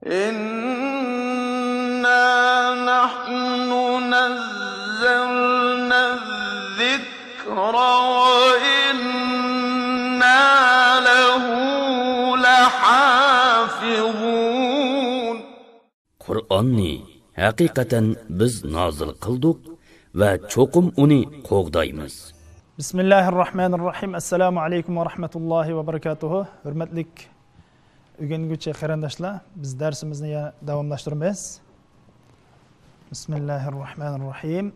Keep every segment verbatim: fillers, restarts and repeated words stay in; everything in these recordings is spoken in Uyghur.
إنا نحن نزلنا الذكر وإنا له لحافظون. قۇرئاننى ھەقىقەتەن بىز نازىل قىلدۇق ۋە چوقۇم ئۇنى قوغدايمىز. بىسمىللاھىررەھمانىررەھىم. ئەسسالامۇ ئەلەيكۇم ۋە رەھمەتۇللاھى ۋە بەرىكاتۇھۇ. ھۆرمەتلىك ئۆگەنگۈچى قېرىنداشلار، بىز دەرسىمىزنى يەنە داۋاملاشتۇرىمىز. بىسمىللاھىررەھمانىررەھىم.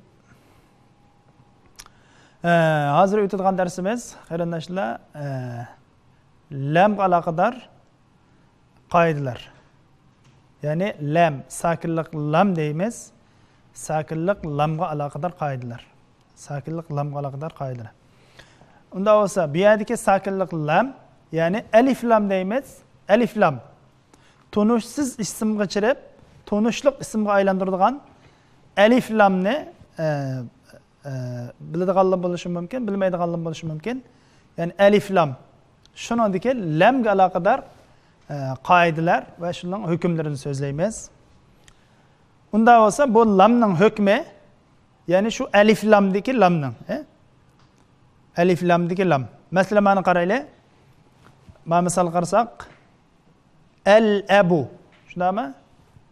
ئە، ھازىر ئۆتىدىغان دەرسىمىز، قېرىنداشلار، ئە، لامغا ئالاقىدار قائىدىلەر. يەنى لام، ساكىنلىق لام دەيمىز. ساكىنلىق لامغا ئالاقىدار قائىدىلەر. ساكىنلىق لامغا ئالاقىدار قائىدىلەر. ئۇنداق بولسا، بۇ يەردىكى ساكىنلىق لام، يەنى ئەلىف لام دەيمىز. ئەلىف لام. تونۇشسىز ئىسىمغا چىرىپ، تونۇشلۇق ئىسىمغا ئايلاندۇرىدىغان ئەلىف لامنى، ئە، ئە، بىلىدىغانلار بولۇشى مۇمكىن، بىلمەيدىغانلار بولۇشى مۇمكىن. يەنى ئەلىف لام. شۇنىڭدىكى لامغا ئالاقىدار، ئە، قائىدىلەر ۋە شۇنىڭ ھۆكۈملىرىنى سۆزلەيمىز. ئۇنداق بولسا، بۇ لامنىڭ ھۆكمى، يەنى شۇ ئەلىف لامدىكى لامنىڭ، ئە؟ ئەلىف لامدىكى لام. مەسىلەن، مانا قارايلى. مانا مىسال قارىساق، ئەل ئەبۇ. شۇنداقمۇ؟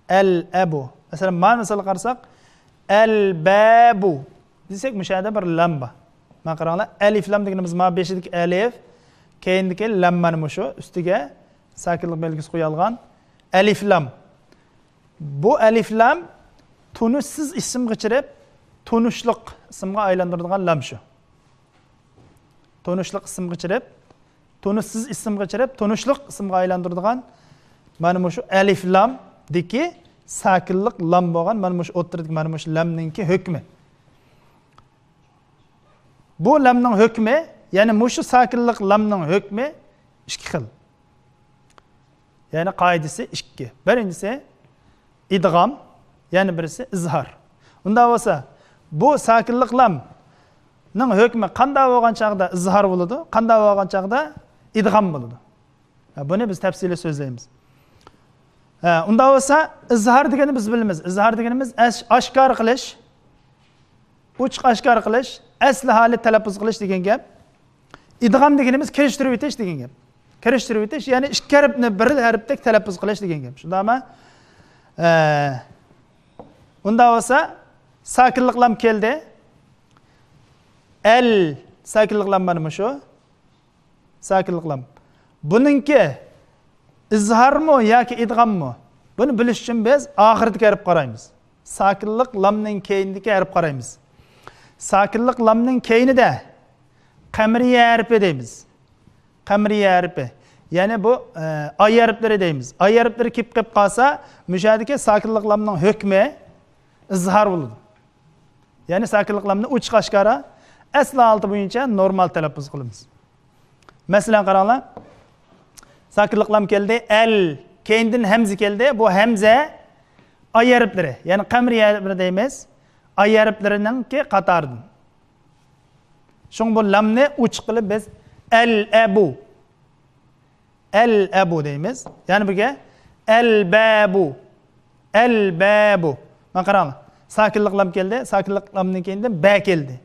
ئەل ئەبۇ. مەسىلەن، مانا مىسال قارىساق، ئەل بەبۇ دېسەك، مۇشۇ يەردە بىر لام بار. مانا قاراڭلار، ئەلىف لام دېگىنىمىز مانا بېشىدىكى ئەلىف، كەينىدىكى لام مانا مۇشۇ، ئۈستىگە ساكىنلىق بەلگىسى قويۇلغان ئەلىف لام. بۇ ئەلىف لام تونۇشسىز ئىسىمغا چىرىپ، تونۇشلۇق ئىسىمغا ئايلاندۇرىدىغان لام شۇ. تونۇشلۇق ئىسىمغا چىرىپ، تونۇشسىز ئىسىمغا چىرىپ، تونۇشلۇق ئىسىمغا ئايلاندۇرىدىغان مانا مۇشۇ ئەلىف لامدىكى ساكىنلىق لام بولغان مانا مۇشۇ ئوتتۇرىدىكى مانا مۇشۇ لامنىڭكى ھۆكمى. بۇ لامنىڭ ھۆكمى، يەنى مۇشۇ ساكىنلىق لامنىڭ ھۆكمى ئىككى خىل. يەنى قائىدىسى ئىككى. بىرىنچىسى ئىدغام، يەنە بىرسى ئىزھار. ئۇنداق بولسا، بۇ ساكىنلىق لامنىڭ ھۆكمى قانداق بولغان چاغدا ئىزھار بولىدۇ، قانداق بولغان چاغدا ئىدغام بولىدۇ؟ ھە، بۇنى بىز تەپسىلىي سۆزلەيمىز. ھە، ئۇنداق بولسا، ئىزھار دېگەننى بىز بىلىمىز. ئىزھار دېگىنىمىز ئەش-، ئاشكارا قىلىش، ئوچۇق ئاشكارا قىلىش، ئەسلى ھالى تەلەپپۇز قىلىش دېگەن گەپ. ئىدغام دېگىنىمىز كىرىشتۈرۈۋېتىش دېگەن گەپ. كىرىشتۈرۈۋېتىش، يەنى ئىككى ھەرپنى بىر ھەرپتەك تەلەپپۇز قىلىش دېگەن گەپ. شۇنداقمۇ؟ ئە، ئۇنداق بولسا، ساكىنلىق لام كەلدى. ئەل، ساكىنلىق لام مانا مۇشۇ. ساكىنلىق لام. بۇنىڭكى ئىزھارمۇ ياكى ئىدغاممۇ؟ بۇنى بىلىش ئۈچۈن بىز ئاخىرىدىكى ھەرپ قارايمىز. ساكىنلىق لامنىڭ كەينىدىكى ھەرپ قارايمىز. ساكىنلىق لامنىڭ كەينىدە قەمرىيە ھەرپى دەيمىز. قەمرىيە ھەرپى. يەنى بۇ، ئە، ئاي ھەرپلىرى دەيمىز. ئاي ھەرپلىرى كېلىپ قېلىپ قالسا، مۇشۇ يەردىكى ساكىنلىق لامنىڭ ھۆكمى ئىزھار بولىدۇ. يەنى ساكىنلىق لامنى ئوچۇق ئاشكارا ئەسلى ھالىتى بويىچە نورمال تەلەپپۇز قىلىمىز. مەسىلەن، قاراڭلار. ساكىنلىق لام كەلدى، ئەل، كەينىدىن ھەمزە كەلدى. بۇ ھەمزە ئاي ھەرپلىرى، يەنى قەمرىيە ھەرپلىرى دەيمىز. ئاي ھەرپلىرىنىڭكى قاتارىدىن. شۇڭا بۇ لامنى ئوچۇق قىلىپ بىز ئەل ئەبۇ. ئەل ئەبۇ دەيمىز. يەنە بىرگە ئەل بەبۇ. ئەل بەبۇ. مانا قاراڭلار. ساكىنلىق لام كەلدى. ساكىنلىق لامدىن كېيىندىن بە كەلدى.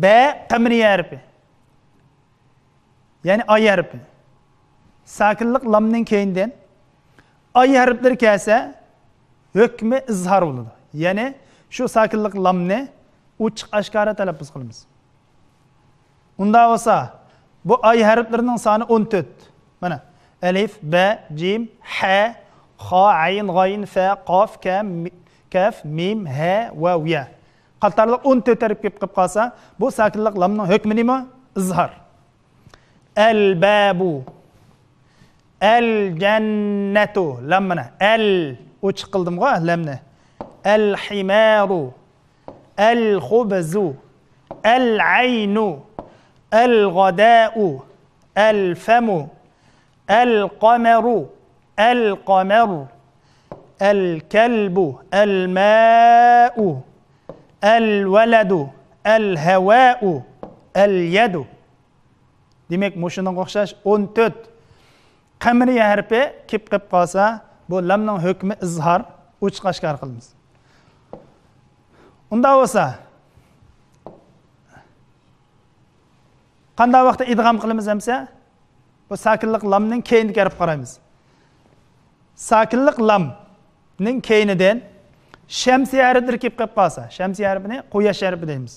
بە قەمرىيە ھەرپى. يەنى ئاي ھەرپى. ساكىنلىق لامنىڭ كەينىدىن ئاي ھەرپلىرى كەلسە، ھۆكمى ئىزھار بولىدۇ. يەنى شۇ ساكىنلىق لامنى ئوچۇق ئاشكارا تەلەپپۇز قىلىمىز. ئۇنداق بولسا، بۇ ئاي ھەرپلىرىنىڭ سانى ئون تۆت. مانا، ئەلىف، بە، جىم، ھە، خا، ئەين، غايىن، فە، قاف، كە، مى-، كەف، مىم، ھە، ۋاۋ، يە قاتارلىق ئون تۆت ھەرپ كېلىپ قالسا، بۇ ساكىنلىق لامنىڭ ھۆكمى نېمە؟ ئىزھار. ئەل بەبۇ. ئەل جەننەتۇ. لام مانا. ئەل. ئوچۇق قىلدىمغۇ لامنى. ئەل ھىمارۇ. ئەل خۇبزۇ. ئەل ئەينۇ. ئەل غاداۇ. ئەل فەمۇ. ئەل قەمەرۇ. ئەل قەمەر. ئەل كەلبۇ. ئەل مائۇ. ئەل ۋەلەدۇ. ئەل ھەۋائۇ. ئەل يەدۇ. دېمەك، مۇشۇنىڭغا ئوخشاش ئون تۆت قەمرىيە ھەرپى كېلىپ قېلىپ قالسا، بۇ لامنىڭ ھۆكمى ئىزھار، ئوچۇق ئاشكارا قىلىمىز. ئۇنداق بولسا، قانداق ۋاقىتتا ئىدغام قىلىمىز ئەمسە؟ بۇ ساكىنلىق لامنىڭ كەينىدىكى ھەرپكە قارايمىز. ساكىنلىق لامنىڭ كەينىدىن شەمسىيە ھەرپلىرى كېلىپ قېلىپ قالسا، شەمسىيە ھەرپىنى قۇياش ھەرپى دەيمىز.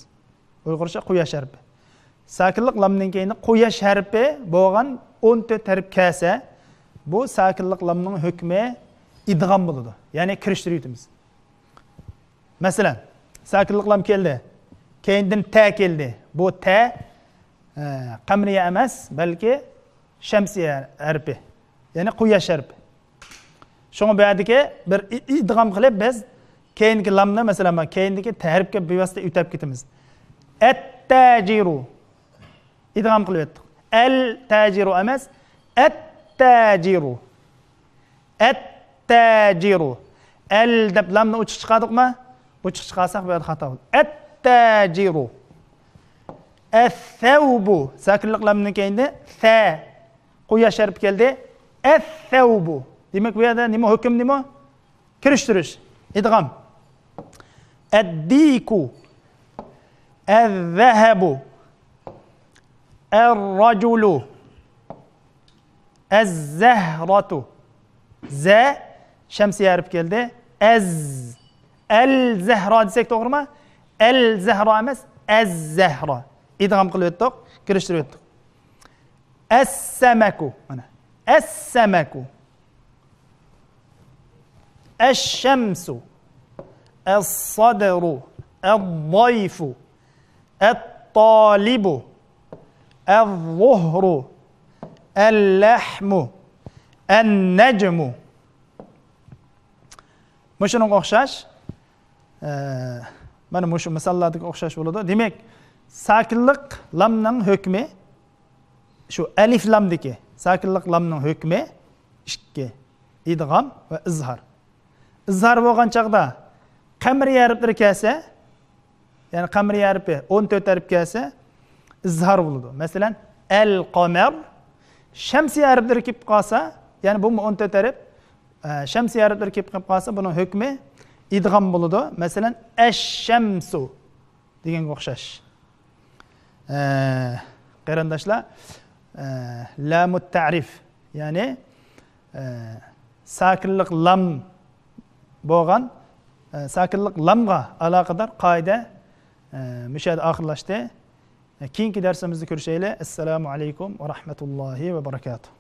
ئۇيغۇرچە قۇياش ھەرپى. ساكىنلىق لامنىڭ كەينىدە قۇياش ھەرپى بولغان ئون تۆت ھەرپ كەلسە، بۇ ساكىنلىق لامنىڭ ھۆكمى ئىدغام بولىدۇ. يەنى كىرىشتۈرۈۋېتىمىز. مەسىلەن، ساكىنلىق لام كەلدى. كەينىدىن تە كەلدى. بۇ تە، ئە، قەمەرىيە ئەمەس، بەلكى شەمسىيە ھەرپى. يەنى قۇياش ھەرپى. شۇڭا بۇ يەردىكى بىر ئى-، ئىدغام قىلىپ بىز كەينىدىكى لامنى، مەسىلەن، مانا كەينىدىكى تە ھەرپكە بىۋاسىتە ئۆتەپ كېتىمىز. ئەتتەجىرۇ. ئىدغام قىلىۋەتتۇق. ئەل تەجىرۇ ئەمەس، ئەتتەجىرۇ. ئەتتەجىرۇ. ئەل دەپ لامنى ئوچۇق چىقاردۇقمۇ؟ ئوچۇق چىقارساق بۇ يەردە خاتا بولدى. ئەتتەجىرۇ. ئەسسەۋبۇ. ساكىنلىق لامنىڭ كەينىدە سە. قۇياش ھەرپى كەلدى. ئەسسەۋبۇ. دېمەك، بۇ يەردە نېمە ھۆكۈم نېمە؟ كىرىشتۈرۈش. ئىدغام. ئەددىكۇ. ئەززەھەبۇ. ئەرراجۇلۇ. ئەززەھراتۇ. زە، شەمسىيە ھەرپى كەلدى. ئەز. ئەل زەھرا دېسەك توغرىمۇ؟ ئەل زەھرا ئەمەس، ئەز زەھرا. ئىدغام قىلىۋەتتۇق، كىرىشتۈرۈۋەتتۇق. ئەسسەمەكۇ. مانا. ئەسسەمەكۇ. ئەششەمسۇ. ئەسسەدرۇ. ئەلضەيفۇ. ئەتتالىبۇ. ئەلزۇھرۇ. ئەللەھمۇ. ئەننەجمۇ. مۇشۇنىڭغا ئوخشاش، ئە، مانا مۇشۇ مىساللاردىكى ئوخشاش بولىدۇ. دېمەك، ساكىنلىق لامنىڭ ھۆكمى، شۇ ئەلىف لامدىكى ساكىنلىق لامنىڭ ھۆكمى ئىككى، ئىدغام ۋە ئىزھار. ئىزھار بولغان چاغدا قەمەرىيە ھەرپلىرى كەلسە، يەنى قەمەرىيە ھەرپى ئون تۆت ھەرپ كەلسە، ئىزھار بولىدۇ. مەسىلەن، ئەل قەمەر، شەمسىيە ھەرپلىرى كېلىپ قالسا، يەنى بۇمۇ ئون تۆت ھەرپ، ئە، شەمسىيە ھەرپلىرى كېلىپ قېلىپ قالسا، بۇنىڭ ھۆكمى ئىدغام بولىدۇ. مەسىلەن، ئەششەمسۇ دېگەنگە ئوخشاش. ئە، قېرىنداشلار، ئە، لامۇت تەرىف، يەنى، ئە، ساكىنلىق لام بولغان، ئە، ساكىنلىق لامغا ئالاقىدار قائىدە، ئە، مۇشۇ يەردە ئاخىرلاشتى. كېيىنكى دەرسىمىزدە كۆرۈشەيلى. ئەسسالامۇ ئەلەيكۇم ۋە رەھمەتۇللاھى ۋە بەرەكاتۇھ.